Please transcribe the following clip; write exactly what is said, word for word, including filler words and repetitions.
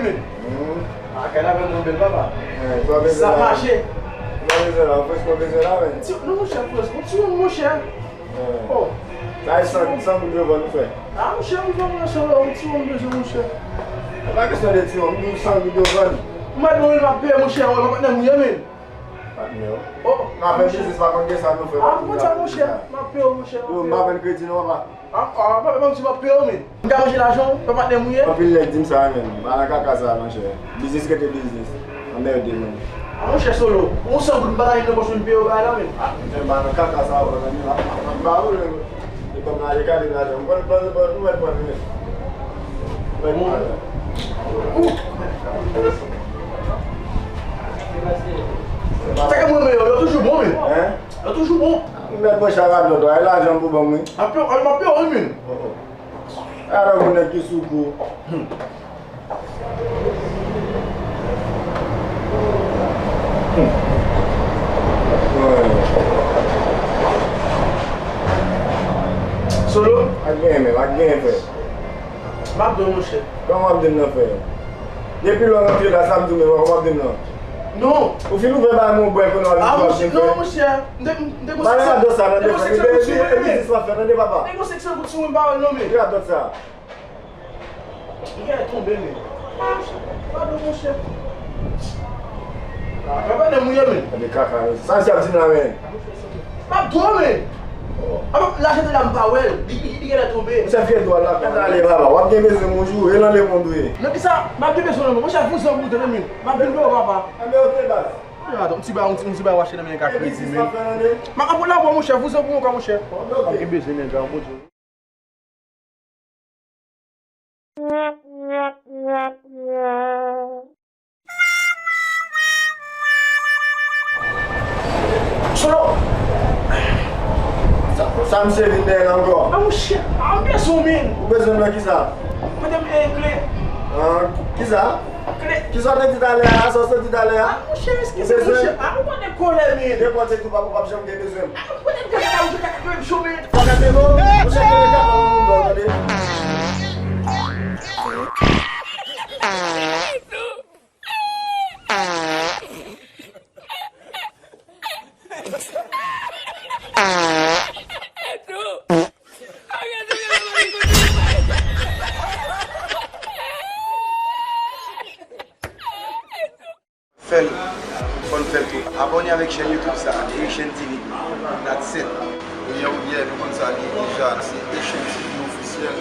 Hmm. Ah, kay la vrèman bèl, papa. Eh, sa mache. Sa bezwen la, fresko bezwen la, men. Ti, non, monchè, fresko, ti moun, monchè. Eh. Oh. Sa e san, san goud yo vann ou, frè? Ah, monchè, m vann mwen san, ti moun bezwen, monchè. E pa kesyon de ti moun, m di w san goud yo vann. M pa di w m ap peye, monchè, wè, patnè m ye, men. Patnè w. Oh, m ap fè biznis, pa konn gen sa nou fè. Ah, m konn sa, monchè. M ap peye w, monchè. Yo, m pa vann kredi, non, papa. Ah, ah, papa, m di m ap peye w, men. M ka manje lajan w, papa, patnè m ou ye? Anpil nèg di m sa, men. Pa nan kaka sa, monchè. Biznis rete biznis. Anmède, men. Ah, monchè Solo, yon san goud m pa ta gen nan pòch mwen peye w bagay la, men. Ah, monchè, m pa nan kaka sa, w konprann, men. M pa vole, men. E kòm nan ale kale lajan. M konn pran, m konn, m konn pran, men. Mwen, mwen. Sa ke mwen, men, yo, yo toujou bon, men. Hein? Yo toujou bon. Mèt mwen chak a dòt, ay lajan pou ban mwen. Apre, ay m ap peye w, men. Alò, moun nèg ki sou kou. Hmm. Hmm. Solo? Ak genyen menm, ak genyen, frè. M ap di w, monchè. Kòman w ap di m nan, frè? Depi lè w rantre la, sa m di w, men kòman w ap di m nan? Non. Ou fin ouvè bay mwen bwè kounye a, ou ap di m, frè. Ah, monchè, non, monchè. M te, m te gon senk san, m te gon senk san goud sou mwen, men. E biznis w ap fè, tande, papa. M te gon senk san goud sou mwen, m pa wè l non, men. Ki radòt sa? Li genlè tonbe, men. Padon, monchè. Ah, papa, nan mouye, men. Tande kaka, men. Sa misye ap di m la, men. M ap di w, men. Apa, lajan te la, m pa wè l. Li, li, li genlè tonbe. Misye vye dwòl la, men. Ale, papa. W ap gen bezwen m yon jou, e nan lemonn ou ye. Nan kisa? M ap gen bezwen nan men. Monchè, vouzan pou ou tande, men. M ap vin peye w, papa. Anben, oke, baz. Ah, yon ti bagay, yon ti, yon ti bagay w achte nan men nèg a kredi, men. M ap, ap la, bon, monchè, vouzan pou ou, monchè. Anben, oke. M ap gen bezwen nèg a, Bondye. Solo! Sa, sa misye vin dèyè la ankò? Ah, monchè, ah, m bezwen w, men. Ou bezwen m nan kisa? Prete m, eh, kle. Ah, kisa? Kle. Kisa w te di talè a? Sa w te di talè a? Ah, monchè, eskize, monchè. Ah, ou konnen kòlè, men. Nenpòt se tou, papa, w p ap janm gen bezwen m. Fò gade lo, ou se kere kaka moun dò, tande. Fè l. Fò n fè l tou. Abòne avèk chèn YouTube sa, Haitian T V. That's it. Ebyen, ebyen, nou konn sa li ye deja. Se Haitian T V ofisyèl.